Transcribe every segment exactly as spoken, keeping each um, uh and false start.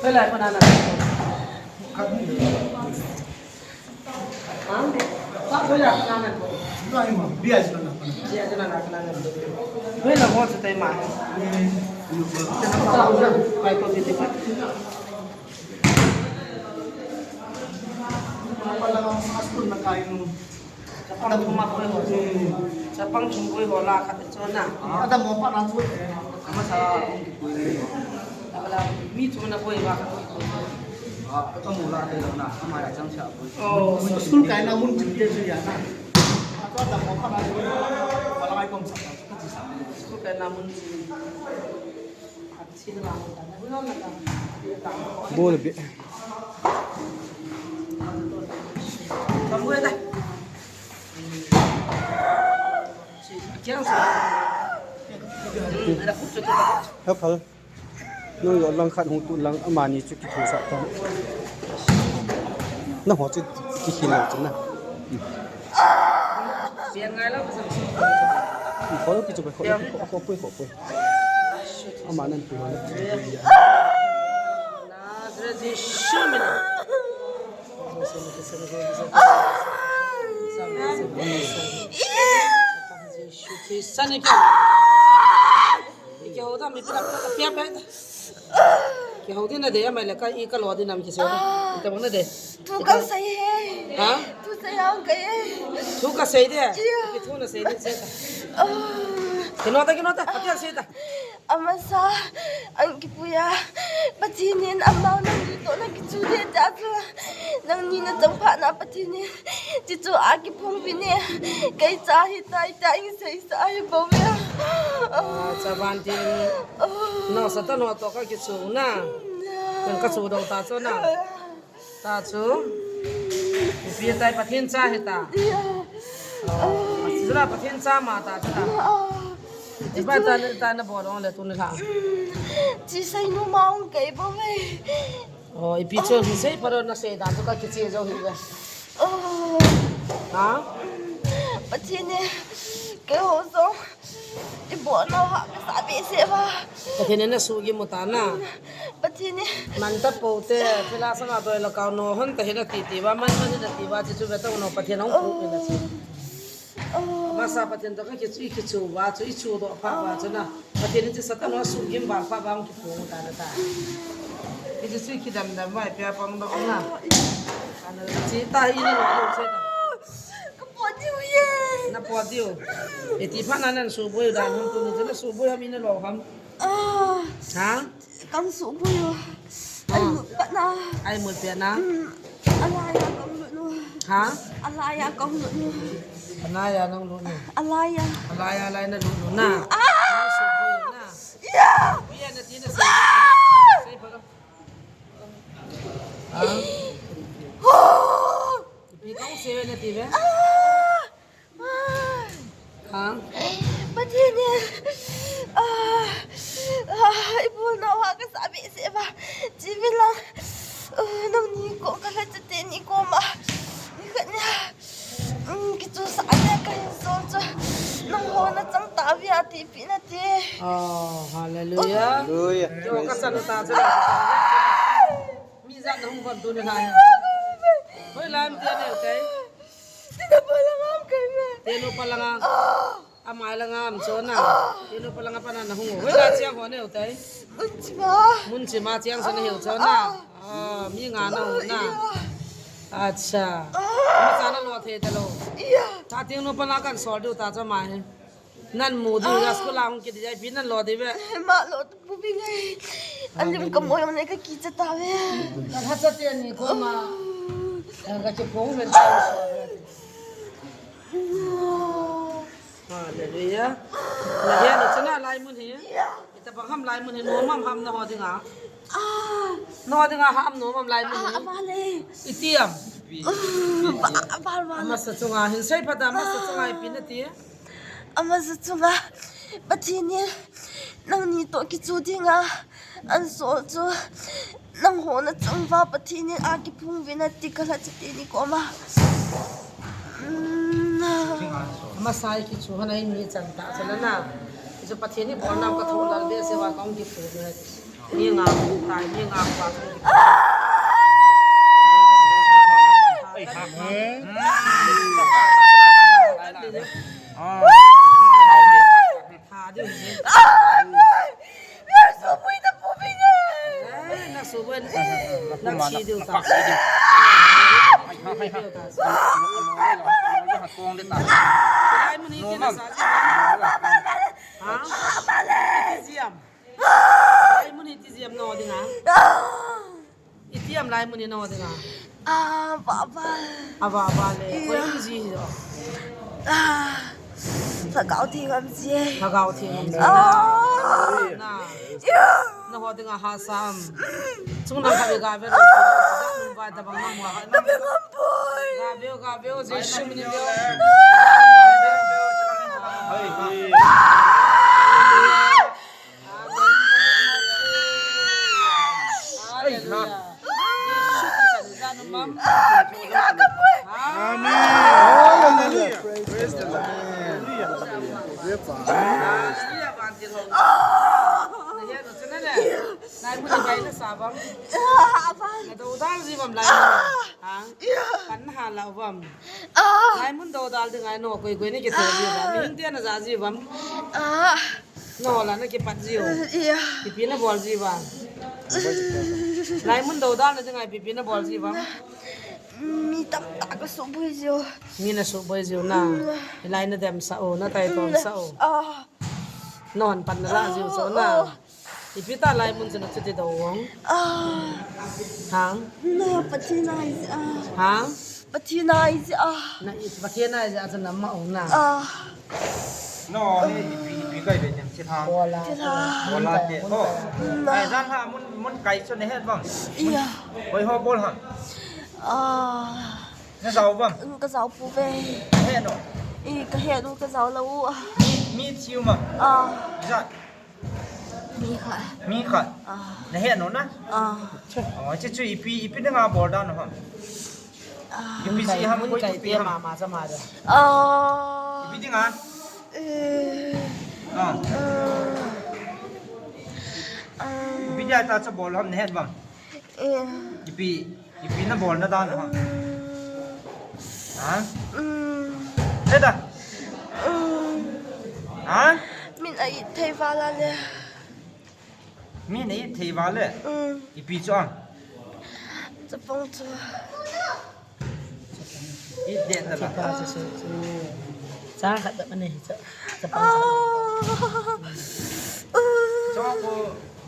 Hoilai pana na. Ha? Sa hoilai pana na. Hoilai ho sa tai ma. Kai ko bete pa. Chapang thum a boi ho. Chapang thum boi ho la khat chu na. Adam mo pa na chu. Amasa. Abala mi chu na boi ba. Ah, ka mu la te na. Ama ya chang cha boi. Oh, school kai na mun chu te chu ya na. Adam mo pa na chu. Wala mai kom sa. School kai na mun chu. Bol be. Hep hal. Nung yo lang khat hung tu lang amani chu kithu sa ta. Na ho chu ki khin lo chu na. Ko ki chu ko ko ko pui ko pui. Ama nan pui. Sani kya? Kya hota mi pia pia pia. Kya hota na de, mai la ka i ka lo de nam ki se. Ita bang na de. Tu ka sei he. Ha? Tu sei ang ka ye. Tu ka sei de. Iya. Ki tu na sei de se. Ki nota ki nota. Atia sei ta. Amasa, ang kipuya, Pathen in amau nangni toh nakichu ding tia chu, nangni nachang phat na Pathen in, chuchu akiphong uvin e, kei cha hitai tia in seisa ahi bou ve. Ah, cha ban tin, nao Satan ho toh kakichu na, nang kachu dong ta chu na. Ta chu. Ipi tai Pathen cha hita. Iya. Oh, sila Pathen cha ma ta chu la. Ah. Iba ta na, ta na bol ong le tu ni la. Chi sei nu ma ong kei bou ve. Oh, ipi chu hi sei paro na sei da chu ka kichi jo hi ve. Oh. Ha? Pathen e, kei ho jong. Iboh nau ha, kasa behseh uva. Pathen in nasuhgim u ta na. Pathen in. Man ta pou te, thila sanga doi la kau no hon ta hina titi uva, man man hina ti uva, chuchu ve tong no, Pathen hung pu hina chu. Oh. Masa Pathen toh kakichu, ikichu uva, chu ichu doh pha uva, chu na. Pathen in chu Satan ho suhgim uva, pha uva hung kipu u ta na ta. Ichu chu ikidam dam uva, ipia pang doh na. Ana chi ta hi na lo lo che ta. Ka pot diu ye. Na pot diu. Iti phat na nan suboi dan ham tuni chu na suboi ham ina lo ham. Ah. Ha? Kan suboi u. Ai mut pat na. Ai mut pat na. Hmm. Alai a kan lut nu. Ha? Alai a kan lut nu. Alai a nang lut nu. Alai a. Alai a lai na lut nu na. Ah! Nang suboi u na. Ya. Bia na ti na sei. Ah! Sei pa ka. Ha? Oh! Ipi kong sei ve na ti ve? Ah! Ah! Ha? Pathen e. Ah! Ah! Iboh nau ha kasa behseh uva. Chi ve lang. Ah, nangni ko ka la chate ni koma. Ni khat ni. Um, kichu sa ne ka hin sol chu. Nangho nachang tauve ati pi na ti. Oh, hallelujah. Hallelujah. Yo ka sa ta chu. Mi jat na hung von tu ni lai. Hoilam tia neu tai. Tina pa lang am kai me. Tenu pa lang am. Ah. Amai lang am chu na. Ah. Tenu pa lang a pa na na hung. Hoila chiang ho neu tai. Mun chima. Mun chima chiang chu na hiu chu na. Ah. Ah, mi nga na hung na. Iya. Acha. Ah. Ma cha na lo thei ta lo. Iya. Cha ting nu pa na kan sol diu ta chu ma he. Nan mu diu ya school a hung kiti jai pi nan lo diu ve. Ma lo tu pu pi ngai. Alim ka mo yong ne ka kicha ta ve. Ka ha cha te ni ko ma. Ka ki phong ve ta. Hallelujah. Na he ni chana lai mun he. Ita bang ham lai mun he no mam ham na ho dinga. Ah. No dinga ham no mam lai mun he. Ah, ba le. Iti am. Ah, ba, ba, ba. Masa chunga hin sei pa da masa chunga ipi na ti. Amasa chunga Pathen in nangni toh kichu dinga ansol chu nangho nachang uva Pathen in akiphung uvin ati ka la chate ni koma. Mm. Amasa i kichu hana in ni chan ta chan na. Chu Pathen in bol nau ka tho lal behseh uva kong kichu na. Ni nga tai, ni nga pa. Tha diu ni. Ai, ai, ai. Ai, na suboi ta pu bing e. Ai, na suboi. Na chi diu ta. Ai, ai, ai. Ai, mun ni kina sa ji. Ha? Iti jam. Ai, mun ni iti jam no dinga. Iti am lai mun ni no dinga. Ah, baba. Ava, ava le. Iya. Koi ji jo. Ah, lhagao theng am ji. Lhagao theng am ji. Ah. Na. Iya. Na ho dinga ha sam. Chung nang kha be ga be. Ba da bang na mo. Da be ngam poi. Ga be, ga be, Jesu min in be. Hallelujah. Amen. Hallelujah. Praise the Lord. Hallelujah. Hallelujah. Nai mun bai na sa bam. Na do dal ji bam lai. Ha? Kan ha la bam. Lai mun do dal ding ai no koi koi ni ki thei ji bam. Min te na ja ji bam. No la na kipat ji u. Iya. Ipi na bol ji ba. Lai mun do dal na ding ai ipi na bol ji ba. Mi tamtah ka suboi ji u. Mi na suboi ji u na. Lai na dem sa u, na tai tong sa u. Ah. Non pan na la ji u so na. Oh. Ipi ta lai mun chu na chuti do u. Ah. Hang. Na Pathen a ji a. Hang. Pathen a ji a. Na i Pathen a ji a chu na ma u na. Ah. No, ni ipi, ipi kai be tem, thilha. Bola. Thilha. Bola te, oh. Mm. Ai, jan ha mun, mun kai chu na het bang. Iya. Hoi ho bol ha. Ah. Na jao bang. Mm, ka jao pu ve. He no. I, ka het u, ka jao lou u. Mi, mi thiu ma. Ah. Ja. Mi khat. Mi khat. Ah. Na het no na? Ah. Oh, chu, chu ipi, ipi dinga bol dan no ha. Ipi si ham koi kai tu pi te ham. Mama sa ma da. Ah. Ipi dinga? Eh. Ah. Ah. Ah. Ipi dia ta cha bol ham na het bang. Eh. Ipi, ipi na bol na dan ham. Mm. Ha? Mm. He da. Mm. Ha? Min a it thei vala le. Mi nei thei vale. Mm. Ipi chu ang. Chapang chu. I det da la. Chapang chu, chu, chu. Chang khat da mane hi chu. Chapang chu. Ah. Cho ko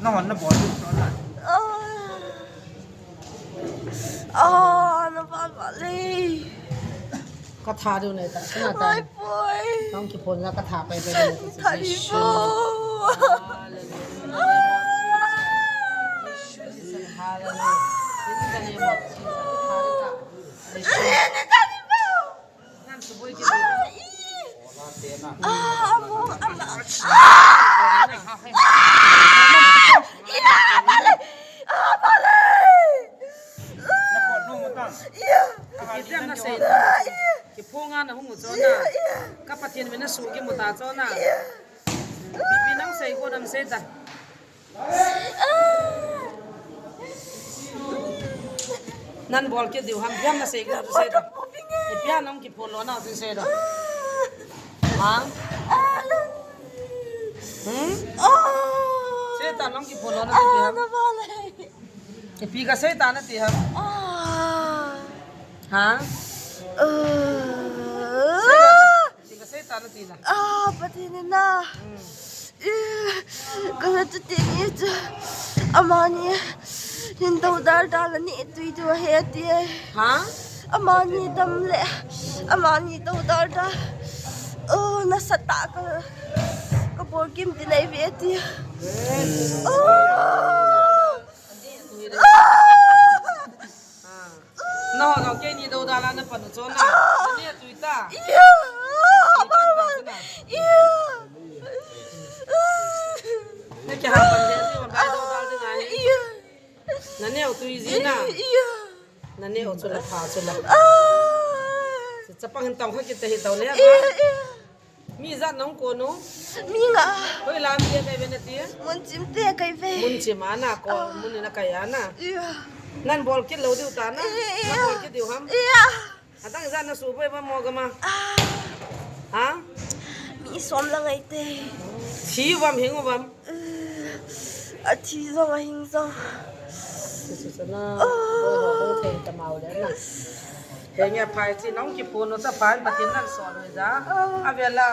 na hon na bol chu na. Ah. Ah, na bol bol le. Ka tha diu nei ta, ka na ta. Ai, poi. Nang kiphon la ka tha pai pai nei ta. Tha diu. Hallelujah. Hallelujah. In the name of Jesus. Hallelujah. Nan suboi ki. Ah, amo, ama. Ah! Iya, bale. Ah, bale. Na pot no mo ta. Iya. Ki tem na sei. Ah, iya. Kiphong a na hung u chu na. Iya, iya. Ka Pathen min a su kimu ta chu na. Iya. Ipi nang sei ko nam sei ta. Nan bol kit diu ham, ipi na sei ko tu sei ta. Ipi nang kiphong lo na tu sei ta. Ha? Hmm? Sei ta nang kiphong lo na tu sei ta. Ipi ka sei ta na ti ham. Ha? Ipi ka sei ta na ti la. Ah, Pathen in na. Hmm. Eh, ka na tu ti ni chu. Amani. Hin do dal dal ni tu tu he ti. Ha? Amani dam le. Amani do dal dal. Oh, na sa ta ka. Ka bol kim ti nei ve ti. Oh. Ah. Ah. No, no, keini do dal a na pan u chu na. Na ne tui ta. Iya. Ni pan ta chu na. Iya. Na kiha pan le, ni pan do dal ding ahi. Iya. Na ne tui ji na. Iya. Na ne chu la pha chu la. Ah. Chapang hin tong kha kit ta hi tau le. Iya, iya. Mi ijat nahung kon u? Mi nga. Hoilam te kai ve nati? Munchim te kai ve. Munchim a na kon, mun in a kai a na. Iya. Nan bol kit lou diu ta na? Iya. Na bol kit diu ham? Iya. Adang ijat na suboi uvam mo gam a? Ah. Ha? Mi som la ngai te. Thi uvam, hing uvam? Athi jong ahing jong. Chu, chu, chu na. Ah. Boi ho hung thei ta mau le na. Henge, phai chi nahung kiphun u cha phan Pathen nan sol u ja. Ah. Avela.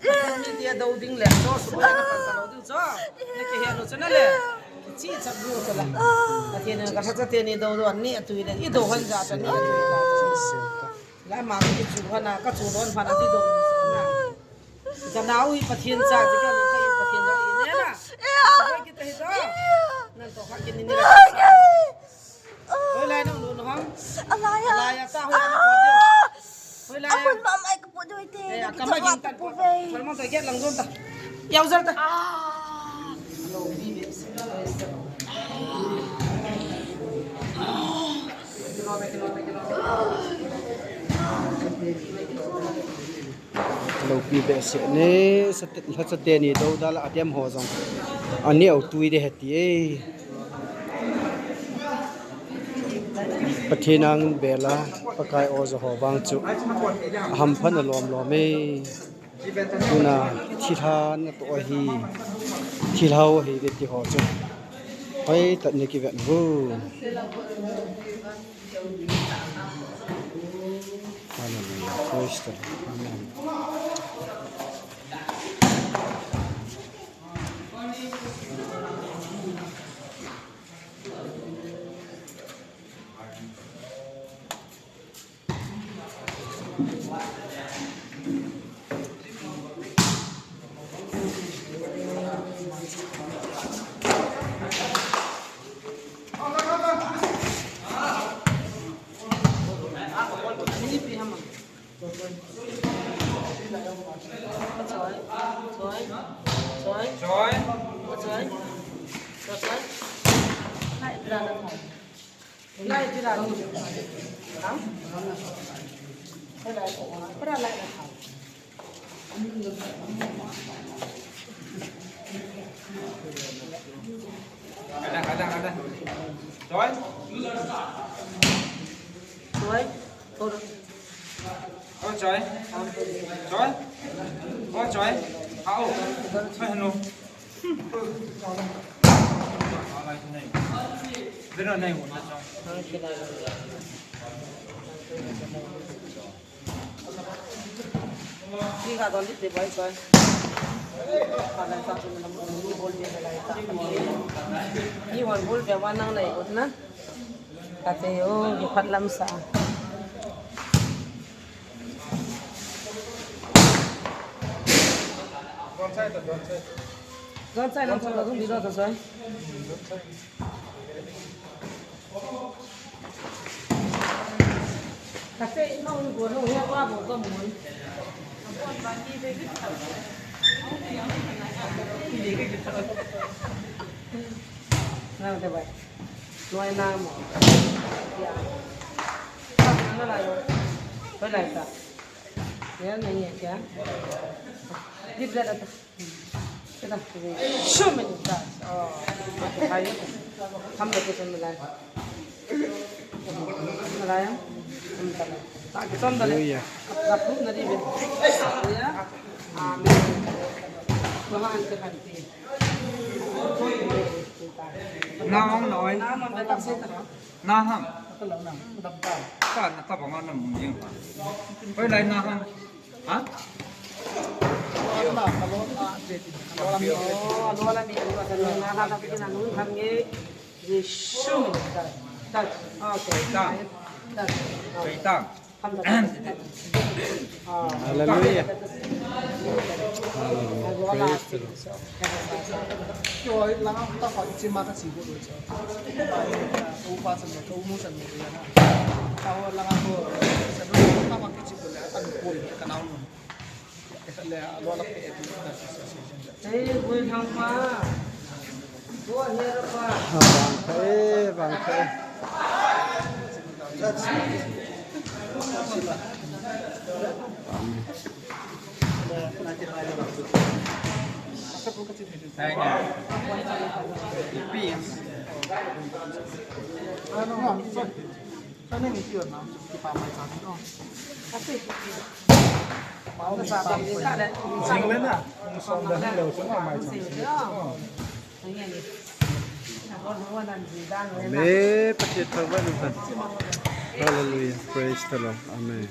Pathen mi tia do ding le, do suboi na pan ta lou ding cho. Na kihe lou chu na le. Kichi chak ding chu la. Pathen in ka tha cha teni do do an ni atui le. I do han ja ta ni atui ta. La ma kichu hana, ka chu don hana ti do chu na. Ka nau hi Pathen cha, ti ka nau ka hi Pathen cha hi ne na. Oi, kita hi to. Nan to kha kin ni la. Hoilai nang nu nu ham? Alai a. Alai a ta, hoilai nang pot diu. Hoilai a. Amun mama ai ka pot diu te. Eh, ka ma ging tan pot. Pal ma ta get lang zon ta. Yau zar ta. Ah. Loupi behseh ne, sa te, lhacha teni do da la adem ho jong. Ani au tui de heti e. Pathen ang bela, Pakai o ja ho vang chu. Aham phan alom lom e. Tuna thilha na to hi. Thilha ho hi de ti ho chu. Hoi tat ne kiven hu. Hallelujah. Praise the Lord. Amen. Ada, ada, ada. Joy? Joy? Turun. Oh, Joy. Joy? Oh, Joy. Hao. Joy, hello. Dino nai mo na chong. Ti ka don di te bai choi. Ka lai ta tu na mo ni bol de lai ta. Ni wan bol de wan nang nai ut na. Ka te yo, ki phat lam sa. Don chai ta, don chai. Don chai lam sa, don di don ta choi. Don chai. Ka sei, no, no, no, no, no, no, no. Nang te bai. Noi na mo. Ya. Nang na la yo. Bai lai ta. Ya, nang ye kya? Di da da da. Show me the touch. Oh, okay, hai. Ham da kusun milai. Milai. Ham da. Ta ki som da le. Hallelujah. Ka proof na di be. Ya. Amen. Tuhan ke hati. Na hong noi. Na mon da tak se ta. Na ham. Ka lo na. Dam ta. Ka na ta ba nga na mung jing ha. Hoi lai na ham. Ha? Hallelujah. Praise the Lord. Hey, Bui Thangpa. Go ahead, Pa. Vang kha e, vang kha e. Jing le na, hung som le hung leo chun a mai chang. Amen. Pathen thangvah in umtan. Hallelujah. Praise the Lord. Amen.